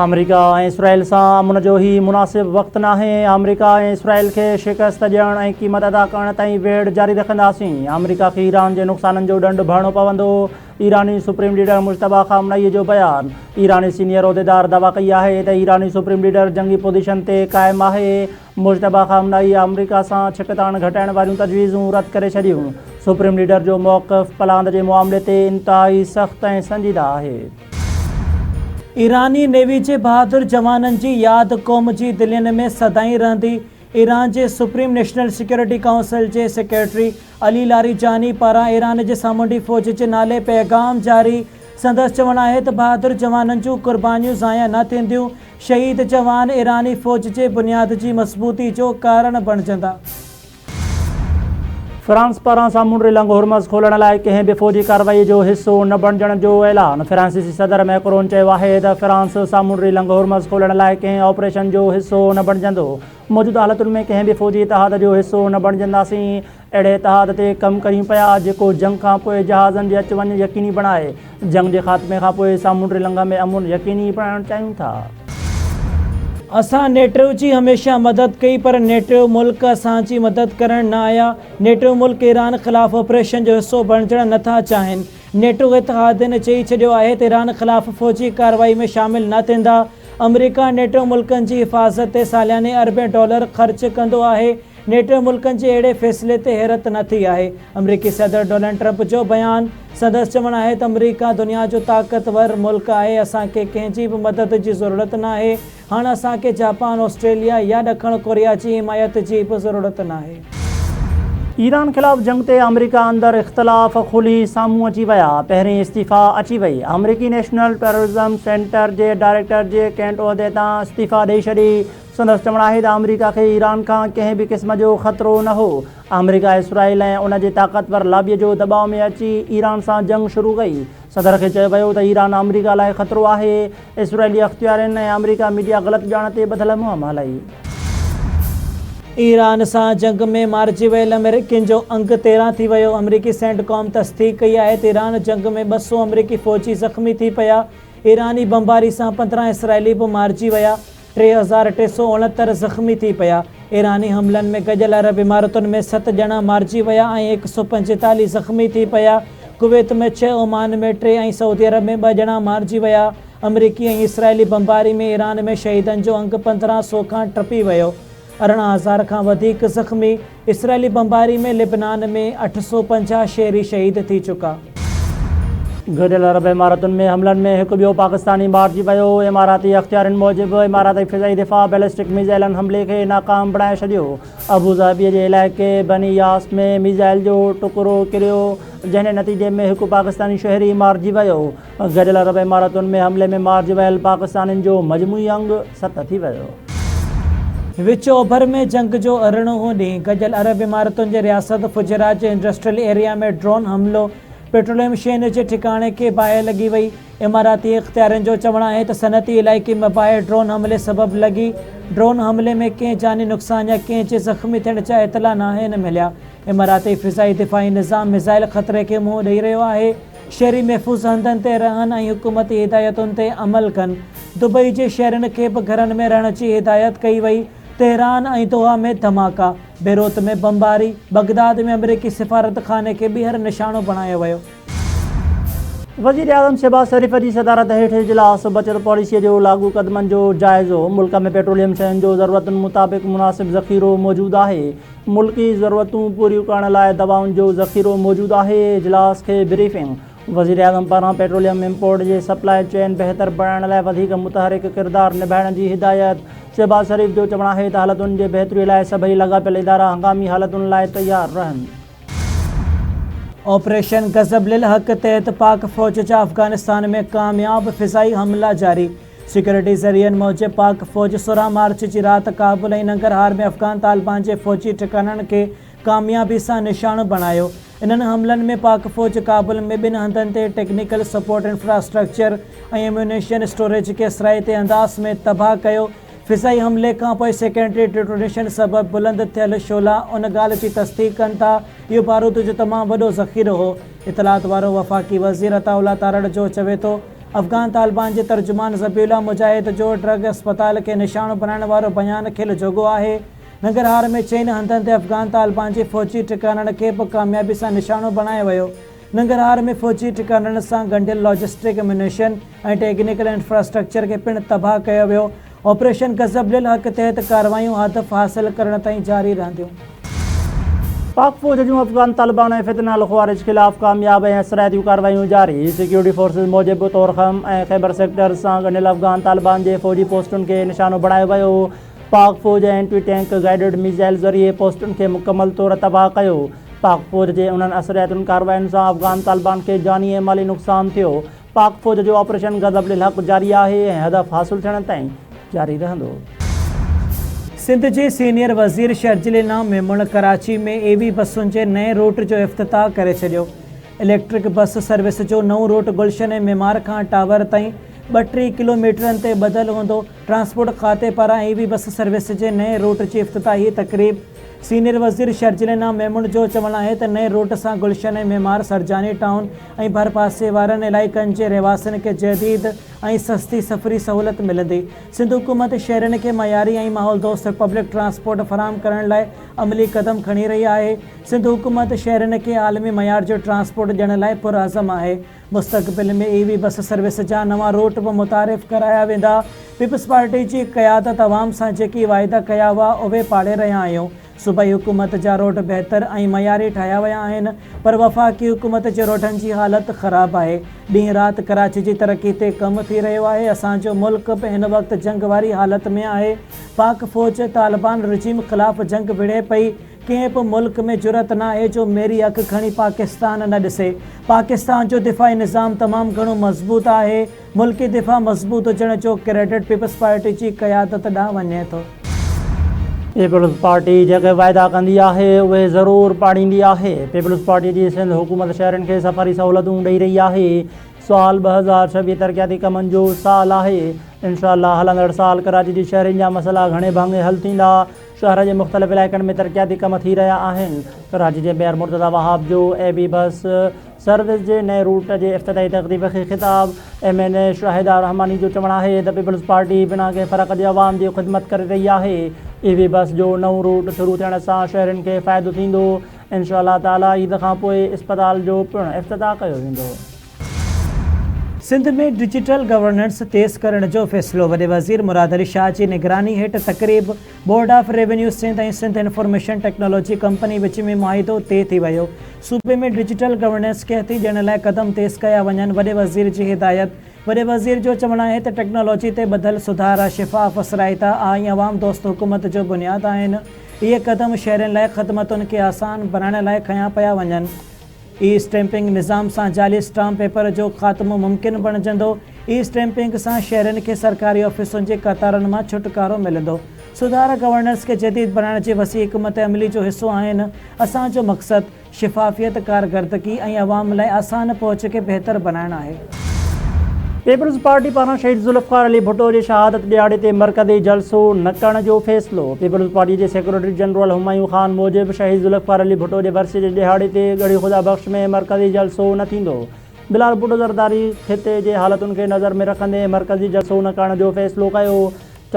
آمريڪا ۽ اسرائيل سان امن جو هي مناسب وقت ناهي، آمريڪا ۽ اسرائيل کي شڪست ڏيڻ ۽ قيمت ادا ڪرڻ تائين ويڙهه جاري رکنداسين، آمريڪا کي ايران جي نقصانن جو ڏنڊ ڀرڻو پوندو، ايراني سپريم ليڊر مجتبيٰ خامنه اي جو بيان، ايراني سينيئر عهديدار دعويٰ ڪئي آهي ته ايراني سپريم ليڊر جنگي پوزيشن تي قائم آهي، مجتبيٰ خامنه اي آمريڪا سان ڇڪتاڻ گهٽائڻ واريون تجويزون رد ڪري ڇڏيون، سپريم ليڊر جو موقف پلاند جي معاملي تي انتهائي سخت ۽ سنجيده آهي. ايراني نيوي جي بهادر جوانن جي ياد قوم جي دلين ۾ سدائين رهندي، ايران جي سپريم نيشنل سيڪيورٽي ڪائونسل جي سيڪريٽري علي لاريجاني پاران ايران جي سامونڊي فوج جي نالي پيغام جاري، سندس چوڻ آهي ته بهادر جوانن جون قربانيون ضايع نه ٿينديون، شهيد جوان ايراني فوج جي بنياد جي مضبوطي جو ڪارڻ بڻجندا. فرانس پاران سامونڊي لنگهه هرمز کولڻ لاء ڪنهن به فوجي ڪارروائي جو حصو نه بڻجڻ جو اعلان، فرانسيسي صدر ميڪرون چيو آهي ته فرانس سامونڊي لنگهه هرمز کولڻ لاء ڪنهن آپريشن جو حصو نه بڻجندو، موجوده حالتن ۾ ڪنهن به فوجي اتحاد جو حصو نه بڻجنداسين، اهڙي اتحاد تي ڪم ڪريون پيا جيڪو جنگ کانپوء جهازن جي اچ وڃ يقيني بڻائي، جنگ جي خاتمي کانپوء سامونڊي لنگهه ۾ امن يقيني بڻائڻ چاهيون ٿا. اسان نيٽو جي هميشه مدد ڪئي پر نيٽو ملڪ اسان جي مدد ڪرڻ نه آيا، نيٽو ملڪ ايران خلاف آپريشن جو حصو بڻجڻ نه ٿا چاهين، نيٽو اتحادين چئي ڇڏيو آهي ته ايران خلاف فوجي ڪارروائي ۾ شامل نه ٿيندا، آمريڪا نيٽو ملڪن جي حفاظت تي سالياني اربين ڊالر خرچ ڪندو آهي، نيٽو ملڪن جي اهڙي فيصلي تي حيرت نه ٿي آهي، آمريڪي صدر ڊونلڊ ٽرمپ جو بيان، سندس چوڻ آهي ته آمريڪا دنيا جو طاقتور ملڪ آهي، اسان کي ڪنهن جي به مدد جي ضرورت ناهي، هاڻ اسان کي جاپان، آسٽريليا يا ڏکڻ ڪوريا جي حمايت جي به ضرورت ناهي. ايران خلاف جنگ تي آمريڪا اندر اختلاف کلي سامهون اچي ويا، پهرين استعيفيٰ اچي وئي، آمريڪي نيشنل ٽيررزم سينٽر جي ڊائريڪٽر جي ڪينٽ عهدي تان استعيفيٰ ڏئي ڇڏي، سندس چوڻ آهي ته آمريڪا کي ايران کان ڪنهن به قسم جو خطرو نه هو، آمريڪا اسرائيل ۽ ان جي طاقتور لابي جو دٻاء ۾ اچي ايران سان جنگ شروع ڪئي، صدر کي چيو ويو ته ايران آمريڪا لاء خطرو آهي، اسرائيلي اختيارين ۽ آمريڪا ميڊيا غلط ڄاڻ تي ٻڌل مهم هلائي. ايران سان جنگ ۾ مارجي ويل آمريڪين جو انگ 13 ٿي ويو، آمريڪي سينٽ ڪام تصديق ڪئي آهي ته ايران جنگ ۾ 200 آمريڪي فوجي زخمي ٿي پيا، ايراني بمباري سان 15 اسرائيلي به مارجي ويا. 3369 زخمي ٿي پيا. ايراني حملن ۾ گڏيل عرب امارتن ۾ ست ڄڻا مارجي ويا ۽ 145 زخمي ٿي پيا. ڪويت ۾ ڇهه، عمان ۾ ٽي ۽ سعودي عرب ۾ ٻه ڄڻا مارجي ويا. آمريڪي ۽ اسرائيلي بمباري ۾ ايران ۾ شهيدن جو انگ 15 سو کان ٽپي ويو. 18,000 کان وڌيڪ زخمي. اسرائيلي بمباري ۾ لبنان ۾ 850 شهري شهيد ٿي چڪا. گڏيل عرب امارتن ۾ حملن ۾ هڪ ٻيو پاڪستاني مارجي ويو. اماراتي اختيارين موجب اماراتي فضائي دفاع بيلسٽڪ ميزائلن حملي کي ناڪام بڻائي ڇڏيو. ابوظهبي جي علائقي بني ياس ۾ ميزائل جو ٽڪرو ڪريو جنهن جي نتيجي ۾ هڪ پاڪستاني شهري مارجي ويو. گڏيل عرب امارتن ۾ حملي ۾ مارجي ويل پاڪستانين جو مجموعي انگ ست ٿي ويو. وچ اوڀر ۾ جنگ جو 18 هون ڏينهن، گڏيل عرب امارتن جي رياست فجيرا جي انڊسٽريل ايريا ۾ ڊرون حملو، پيٽروليم شين جي ٺڪاڻي کي باهه لڳي وئي. اماراتي اختيارين جو چوڻ آهي ته صنعتي علائقي ۾ باهه ڊرون حملي سبب لڳي، ڊرون حملي ۾ ڪنهن جاني نقصان يا ڪنهن جي زخمي ٿيڻ جا اطلاع ناهن مليا. اماراتي فضائي دفاعي نظام ميزائل خطري کي منهن ڏئي رهيو آهي. شهري محفوظ هنڌن تي رهن ۽ حڪومتي هدايتن تي عمل ڪن. دبئي جي شهرين کي به گهرن ۾ رهڻ جي هدايت ڪئي وئي. تهران ۽ دوحا ۾ ڌماڪا، بيروت ۾ بمباري، بغداد ۾ آمريڪي سفارتخاني کي ٻيهر نشانو بڻايو ويو. وزيراعظم شهباز شريف جي صدارت هيٺ اجلاس، بچت پاليسي جو لاڳو قدمن جو جائزو، ملڪ ۾ پيٽروليم شين جو ضرورتن مطابق مناسب ذخيرو موجود آهي، ملڪي ضرورتون پوريون ڪرڻ لاء دوائن جو ذخيرو موجود آهي، اجلاس کي بريفنگ، وزيراعظم پاران پيٽروليم امپورٽ جي سپلاء چين بهتر بڻائڻ لاء وڌيڪ متحرڪ ڪردار نڀائڻ جي هدايت، شهباز شريف جو چوڻ آهي ته حالتن جي بهتري لاء سڀئي لاڳاپيل ادارا هنگامي حالتن لاء تيار رهن. آپريشن غضب للحق تحت پاڪ فوج جا افغانستان ۾ ڪامياب فضائي حملا جاري، سيڪيورٽي ذريعن موجب پاڪ فوج 16 مارچ جي رات ڪابل ۽ ننگرهار ۾ افغان طالبان جي فوجي ٺڪاڻن کي ڪاميابي سان نشانو بڻايو. انهن حملن ۾ پاڪ فوج ڪابل ۾ ٻن هنڌن تي ٽيڪنيڪل سپورٽ انفراسٽرڪچر ۽ ايميونيشن اسٽوريج کي اثرائتي انداز ۾ تباهه ڪيو. فضائي حملي کانپوء سيڪنڊري ڊيٽونيشن سبب بلند ٿيل شعلا ان ڳالهه جي تصديق ڪن ٿا اهو بارود جو تمام وڏو ذخيرو هو. اطلاعات وارو وفاقي وزير عطاء الله تارڙ جو چوي ٿو. افغان طالبان جي ترجمان ذبيح الله مجاهد جو ڊرگ اسپتال کي نشانو بڻائڻ وارو بيان کل جوڳو آهي. ننگرهار ۾ چئن هنڌن تي افغان طالبان جي فوجي ٺڪاڻن کي به ڪاميابي سان نشانو بڻايو ويو. ننگرهار ۾ فوجي ٺڪاڻن سان ڳنڍيل لاجسٽڪ، ميونيشن ۽ ٽيڪنيڪل انفراسٽرڪچر کي پڻ تباهه ڪيو ويو. آپريشن غضب للحق تحت ڪارروايون هدف حاصل ڪرڻ تائين جاري رهنديون. پاڪ فوج جون افغان طالبان ۽ فتنه الخوارج خلاف ڪامياب ۽ اثرائتيون ڪارروايون جاري، سيڪيورٽي فورسز موجب تورخم ۽ خيبر سيڪٽرز سان ڳنڍيل افغان طالبان جي فوجي پوسٽن کي نشانو بڻايو ويو، پاڪ فوج اينٽي ٽينڪ گائيڊڊ ميزائل ذريعي پوسٽن کي مڪمل طور تباهه ڪيو، پاڪ فوج جي انهن اثرائتين ڪاررواين سان افغان طالبان کي جاني ۽ مالي نقصان ٿيو، پاڪ فوج جو آپريشن غضب للحق جاري آهي ۽ هدف حاصل ٿيڻ تائين جاري رهندو. سنڌ جي سينيئر وزير شرجيل انعام ميمڻ ڪراچي ۾ اي وي بسن جي نئين روٽ جو افتتاح ڪري ڇڏيو. اليڪٽرڪ بس سروس جو نئون روٽ گلشن معمار کان ٽاور تائين 32 ڪلو ميٽرن تي ٻڌل هوندو. ٽرانسپورٽ کاتي پاران اي وي بس سروس جي نئين روٽ جي افتتاحي تقريب سينيئر وزير شرجيل انعام ميمڻ جو چوڻ آهي ته نئين روٽ سان گلشن معمار سرجاني ٽائون ۽ ڀرپاسي وارن علائقن جي رهواسين کي جديد ۽ سستي سفري سهولت ملندي. سنڌ حڪومت شهرين کي معياري ۽ ماحول دوست پبلڪ ٽرانسپورٽ فراهم ڪرڻ لاء عملي قدم کڻي رهي آهي. سنڌ حڪومت شهرين کي عالمي معيار جو ٽرانسپورٽ ڏيڻ لاء پرعزم آهي. مستقبل ۾ اي وي بس سروس جا نوان روٽ به متعارف ڪرايا ويندا. پيپلز پارٽي جي قيادت عوام سان جيڪي واعدا ڪيا هئا اهي پاڙي رهيا آهيون. صوبائي حڪومت جا روڊ بهتر ۽ معياري ٺاهيا ويا آهن پر وفاقي حڪومت جي روڊن جي حالت خراب آهي. ڏينهن رات ڪراچي جي ترقي تي ڪم ٿي رهيو آهي. اسان جو ملڪ به هن وقت جنگ واري حالت ۾ آهي. پاڪ فوج طالبان رجيم خلاف جنگ وڙهي پئي. ڪنهن به ملڪ ۾ جرئت ناهي جو ميري اک کڻي پاڪستان نه ڏسي. پاڪستان جو دفاعي نظام تمام گهڻو مضبوط آهي. ملڪي دفاع مضبوط هجڻ جو ڪريڊٽ پيپلز پارٽي جي قيادت ڏانهن وڃي ٿو. پيپلز پارٽي جيڪي واعدا ڪندي آهي اهي ضرور پاڙيندي آهي، پيپلز پارٽي جي سنڌ حڪومت شهرين کي سفري سهولتون ڏئي رهي آهي، سال 2026 ترقياتي ڪمن جو سال آهي، انشاء الله هلندڙ سال ڪراچي جي شهرين جا مسئلا گهڻي ڀاڱي حل ٿيندا، شهر جي مختلف علائقن ۾ ترقياتي ڪم ٿي رهيا آهن، ڪراچي جي ميئر مرتضيٰ وهاب جو اي بي بس سروس جي نئين روٽ جي افتتاحي تقريب کي خطاب، M N A Shahida Rehmani جو چوڻ آهي ته پيپلز پارٽي بنا ڪنهن فرق جي عوام جي خدمت ڪري رهي آهي، اي وي بس جو نئون روٽ شروع ٿيڻ سان شهرين کي فائدو ٿيندو، انشاء الله تعاليٰ عيد کانپوء اسپتال جو پڻ افتتاح ڪيو ويندو. سنڌ ۾ ڊجيٽل گورننس تيز ڪرڻ جو فيصلو، وڏي وزير مراد علي شاهه جي نگراني هيٺ تقريب، board of revenue Sindh ۽ Sindh information technology company وچ ۾ معاهدو طئي ٿي ويو، صوبي ۾ ڊجيٽل گورننس کي هٿي ڏيڻ لاء قدم تيز ڪيا وڃن، وڏي وزير جي هدايت، وڏي وزير جو چوڻ آهي ته ٽيڪنالاجي تي ٻڌل سڌارا شفاف، اثرائتا ۽ عوام دوست حڪومت جو بنياد آهن، اهي قدم شهرين لاء خدمتن کي آسان بڻائڻ لاء کنيا پيا وڃن. اي اسٽيمپنگ نظام سان جعلي اسٽامپ پيپر جو خاتمو ممڪن بڻجندو، اي اسٽيمپنگ سان شهرين کي سرڪاري آفيسن جي قطارن مان ڇوٽڪارو ملندو. سڌارا گورننس کي جديد بڻائڻ جي وسيع حڪمت عملي جو حصو آهن، اسان جو مقصد شفافيت، ڪارڪردگي ۽ عوام لاء آسان پهچ کي بهتر بڻائڻ آهي. پيپلز پارٽي پاران شهيد ذوالفقار علي ڀٽو جي شهادت ڏهاڙي تي مرڪزي جلسو نه ڪرڻ جو فيصلو، پيپلز پارٽي جي سيڪريٽري جنرل همايون خان موجب شهيد ذوالفقار علي ڀٽو جي ورسي جي ڏهاڙي تي ڳڙهي خدا بخش ۾ مرڪزي جلسو نه ٿيندو، بلال ڀٽو زرداري خطي جي حالتن کي نظر ۾ رکندي مرڪزي جلسو نه ڪرڻ جو فيصلو ڪيو،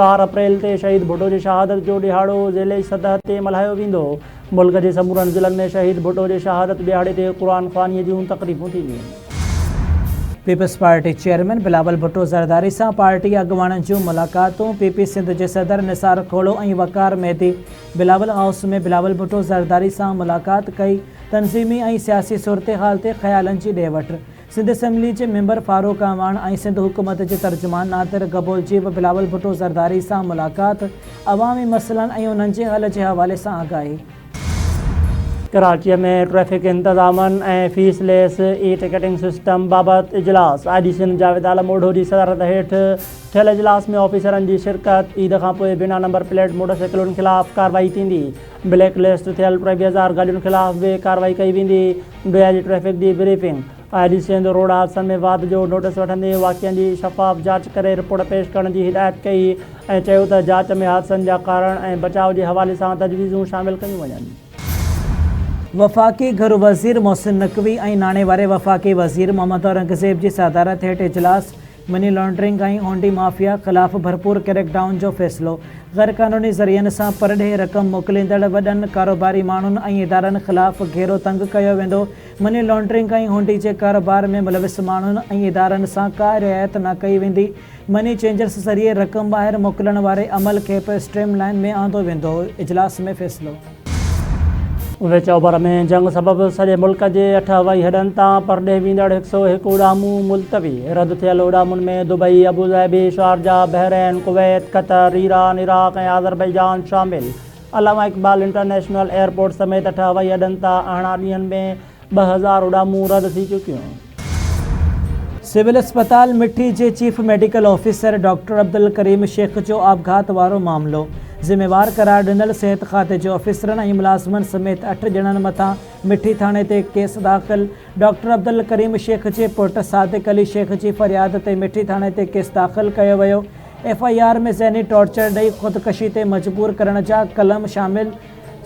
4 اپريل تي شهيد ڀٽو جي شهادت جو ڏهاڙو ضلعي سطح تي ملهايو ويندو، ملڪ جي سمورن ضلعن ۾ شهيد ڀٽو جي شهادت ڏهاڙي تي قرآن خواني جون تقريبون ٿينديون. Peoples party chairman Bilawal Bhutto Zardari سان پارٽي اڳواڻن جون ملاقاتون، پي پي سنڌ جي صدر نثار کهڙو ۽ وقار مهدي بلاول هائوس ۾ بلاول ڀٽو زرداري سان ملاقات ڪئي، تنظيمي ۽ سياسي صورتحال تي خيالن جي ڏي وٺ، سنڌ اسيمبلي جي ميمبر فاروق اعواڻ ۽ سنڌ حڪومت جي ترجمان نادر گبول جي به بلاول ڀٽو زرداري سان ملاقات، عوامي مسئلن ۽ انهن جي حل جي حوالي سان آگاهي. ڪراچيء ۾ ٽريفڪ انتظامن ۽ fee less e ticketing system بابت اجلاس، I جي سنڌ جاويد عالم اوڍو جي صدارت هيٺ ٿيل اجلاس ۾ آفيسرن جي شرڪت، عيد کانپوء بنا نمبر پليٽ موٽرسائيڪلن خلاف ڪارروائي ٿيندي، بليڪ لسٽ ٿيل 23,000 گاڏين خلاف به ڪارروائي ڪئي ويندي، ڊي I جي ٽريفڪ جي بريفنگ، I جي سنڌ روڊ حادثن ۾ واڌ جو نوٽيس وٺندي واقعن جي شفاف جاچ ڪري رپورٽ پيش ڪرڻ جي هدايت ڪئي ۽ چيو ته جاچ ۾ حادثن جا ڪارڻ ۽ بچاء جي حوالي سان تجويزون شامل ڪيون وڃن. وفاقي گهرو وزير محسن نقوي ۽ ناڻي واري وفاقي وزير محمد اورنگزيب جي صدارت هيٺ اجلاس، مني لانڊرنگ ۽ هونڊي مافيا خلاف ڀرپور ڪريڪ ڊائون جو فيصلو، غيرقانوني ذريعن سان پرڏيهه رقم موڪليندڙ وڏن ڪاروباري ماڻهن ۽ ادارن خلاف گهيرو تنگ ڪيو ويندو، مني لانڊرنگ ۽ هونڊي جي ڪاروبار ۾ ملوث ماڻهن ۽ ادارن سان ڪا رعايت نه ڪئي ويندي، مني چينجرز ذريعي رقم ٻاهر موڪلڻ واري عمل کي به اسٽريم لائن ۾ آندو ويندو، اجلاس ۾ فيصلو. وچ اوڀر ۾ جنگ سبب سڄي ملڪ جي اٺ هوائي هڏن تان پرڏيهه ويندڙ هڪ سئو هڪ اڏامون ملتوي، رد ٿيل اڏامن ۾ Dubai, Abu Dhabi, Sharjah, Bahrain, Kuwait, Qatar, Iran, Iraq ۽ Azerbaijan شامل. علامه اقبال انٽرنيشنل ايئرپورٽ سميت اٺ هوائي اڏن تان ارڙهن ڏينهن ۾ 2000 اڏامون رد ٿي چڪيون. سول اسپتال مٺي جي chief medical officer doctor Abdul Karim Shaikh جو آپگهات وارو معاملو، ذميوار قرار ڏنل صحت کاتي جي آفيسرن ۽ ملازمن سميت اٺ ڄڻن مٿان مٺي ٿاڻي تي ڪيس داخل، ڊاڪٽر عبدالڪريم شيخ جي پٽ صادق علي شيخ جي فرياد تي مٺي ٿاڻي تي ڪيس داخل ڪيو ويو، ايف I R ۾ ذهني ٽارچر ڏئي خودڪشي تي مجبور ڪرڻ جا قلم شامل،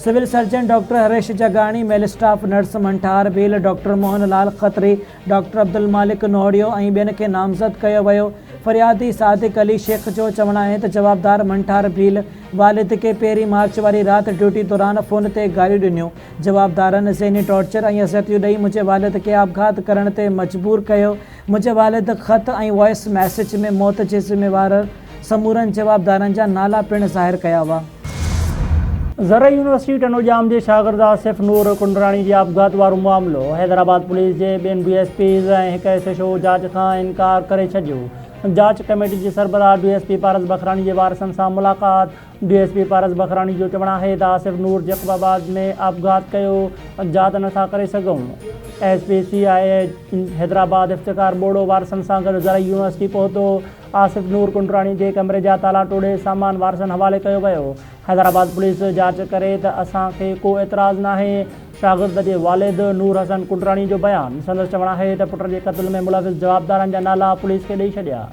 civil surgeon doctor Harish Jagani, male staff nurse Manthar Bheel, doctor Mohan Lal Khatri, doctor Abdul Malik Nohrio ۽ ٻين کي نامزد ڪيو ويو. فريادي صادق علي شيخ جو چوڻ آهي ته جوابدار منٺار ڀيل والد کي پهرين مارچ واري رات ڊيوٽي دوران فون تي گاريون ڏنيون. جوابدارن ذهني ٽارچر ۽ اذيتون ڏئي منهنجي والد کي آپگهات ڪرڻ تي مجبور ڪيو. منهنجي والد خط ۽ وائس ميسيج ۾ موت جي ذميوار سمورن جوابدارن جا نالا پڻ ظاهر ڪيا هئا. زرعي يونيورسٽي ٽنڊوڄام جي شاگرد آصف نور ڪنڊراڻي جي آپگهات وارو معاملو، حيدرآباد پوليس جي ٻن ڊي ايس پيز ۽ هڪ ايس ايڇ او جاچ کان انڪار ڪري ڇڏيو، جاچ ڪميٽي جي سربراهه ڊي ايس پي پارس بکراڻي جي وارثن سان ملاقات، D S P Paras Bakhrani جو چوڻ آهي ته آصف نور جيڪب آباد ۾ آپگهات ڪيو، جاچ نٿا ڪري سگهون، S P C I A Hyderabad Iftikhar Bohro وارثن سان گڏ زرعي يونيورسٽي پهتو، آصف نور ڪنڊراڻي جي ڪمري جا تالا ٽوڙي سامان وارثن حوالي ڪيو ويو، حيدرآباد پوليس جاچ ڪري ته اسان کي ڪو اعتراض ناهي، شاگرد جي والد نور حسن ڪنڊراڻي جو بيان، سندس چوڻ آهي ته پٽ جي قتل ۾ ملوث جوابدارن جا نالا پوليس کي ڏئي ڇڏيا.